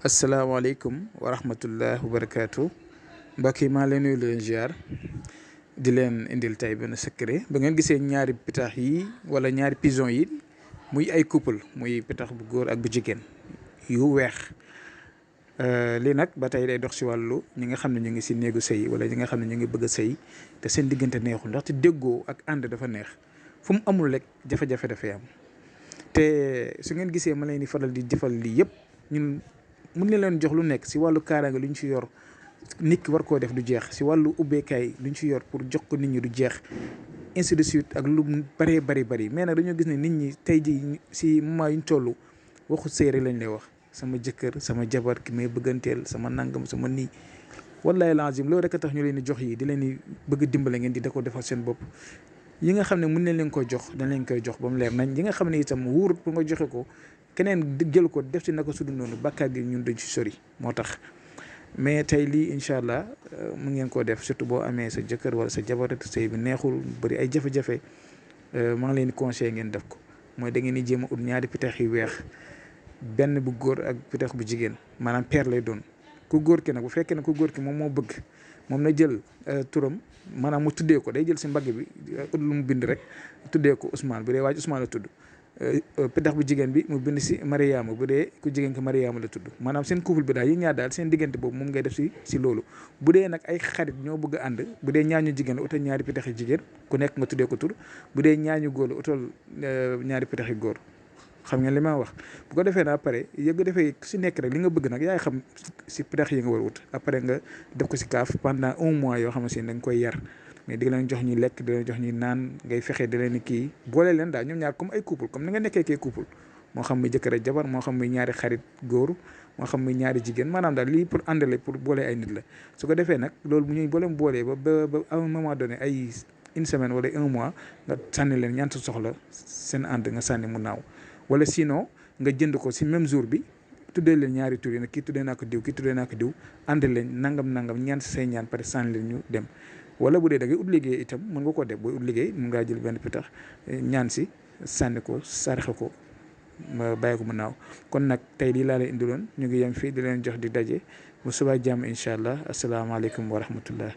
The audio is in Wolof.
asalaamaaleykum wa rahmatullah wa barakaatu mbokk yi maa leen nuyu leen ziar di leen indil tey benn secret ba ngeen gisee ñaari pitax yi wala ñaari pigeon yi muy ay couple muy pitax bu góor ak bu jigéen yu weex lii nag ba tey day dox si wàllu ñi nga xam ne ñu ngi si néegu sëy wala ñi nga xam ne ñu ngi bëgg a sëy te seen diggante neexul ndaxte déggoo ak ànd dafa neex fu mu amul rek jafe-jafe dafay am te su ngeen gisee ma leen di faral di jëfal lii yëpp ñun. mun na leen jox lu nekk si wàllu kaaraange lu ñu ci yor nit ki war koo def du jeex si wàllu ubbeekaay lu ñu ci yor pour jox ko nit ñi du jeex ainsi de suite ak lu bëree bëri mais nag dañoo gis ne nit ñi tey jii si moment yu ñu toll waxu sëy rek lañ lay wax sama jëkkër sama jabar ki may bëgganteel sama nangam sama nii wallahi lazim loolu rek a tax ñu leen di jox yi di leen di bëgg dimbale ngeen di da ko defal seen bopp yi nga xam ne mun nañ leen ko jox dañ leen koy jox ba mu leer nañ yi nga xam ne itam wóorut pour nga joxe ko keneen jël ko def ci naka sudu noonu bàkkaar gi ñun dañ ci sori moo tax mais tey lii incha allah mu ngeen koo def surtout boo amee sa jëkkër wala sa jabar sëy bi neexul bëri ay jafe-jafe maa ngi leen di conseillé ngeen def ko mooy da ngeen di jéem a ut ñaari pitax yu weex benn bu góor ak pitax bu jigéen maanaam paire lay doon ku góor ki nag bu fekkee ne ku góor ki moom moo bëgg moom na jël turam maanaam mu tuddee ko day jël si mbagg bi ut lu mu bind rek tuddee ko Ousmane bu dee waaj Ousmane la tudd pitax bu jigéen bi mu bind si Mariama bu dee ku jigéen ko Mariama la tudd maanaam seen couple bi daal yi ñaar daal seen diggante boobu moom ngay def si loolu bu dee nag ay xarit ñoo bëgg a ànd bu dee ñaañu jigéen la utal ñaari pitax yi jigéen ku nekk nga tuddee ko tur bu dee ñaañu góor la utal ñaari pitax yi góor xam ngeen li ma wax bu ko defee na après yëg defee si nekk rek li nga bëgg nag yaay xam si pitax yi nga war a wut après nga def ko si kaaf pendant 1 mois yoo xam ne da nga koy yar mais di leen jox ñuy lekk di leen jox ñuy naan ngay fexe di leen kii boole leen daal ñoom ñaar comme ay couple comme ni nga nekkee kee couple moo xam muy jëkkër ak jabar moo xam muy ñaari xarit góor moo xam muy ñaari jigéen maanaam daal lii pour àndale pour boole ay nit la su ko defee nag loolu bu ñuy booleem boolee ba à un moment donné ay 1 semaine wala 1 mois nga sànni leen ñaan soxla seen ànd nga sànni mu naaw wala sinon nga jënd ko si même jour bi tuddee leen ñaari tur yi nag kii tuddee naa ko diw kii tuddee naa ko diw ànd leen nangam ñaan si say ñaan pare sànni leen ñu dem wala bu dee da ngay ut liggéey itam mën nga ko def booy ut liggéey mën ngaa jël benn pitax ñaan si sànni ko saraxe ko bàyyi ko mu naaw kon nag tey lii laa leen indiloon ñu ngi yem fii di leen jox di daje bu subaa jàmm incha allah asalaamaaleykum wa rahmatullah